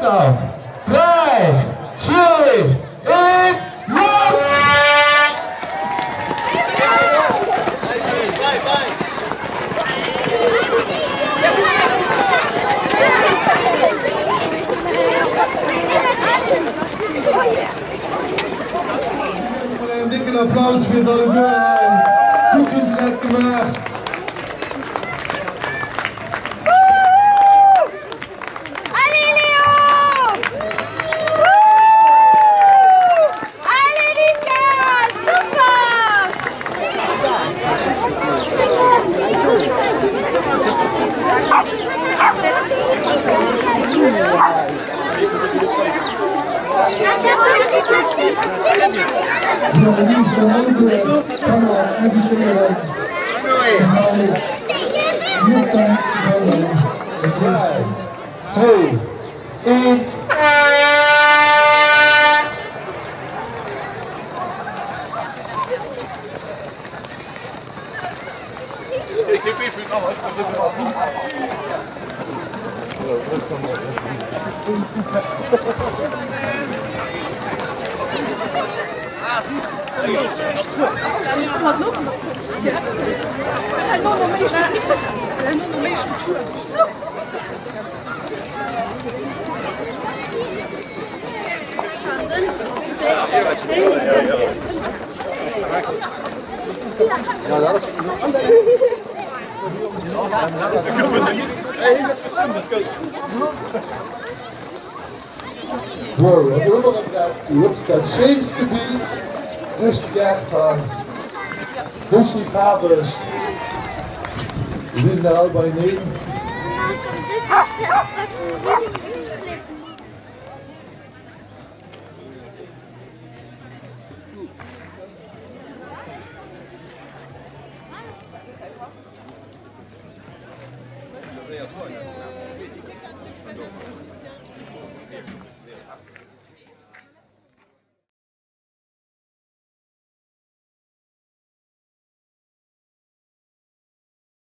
Countdown. 3, 2, 1, los! En dicken Applaus fir se alleguer hei. Gutt hunn se dat gemaach. Allez Léo! Allez Lucas! Super! Dräi, zwee, eent. Sou, an do hu mer erëm dat, ups, dat schéinste Bild duerch de Gaart hei. Sou schéi faarweg. Si sinn nach all beieneen.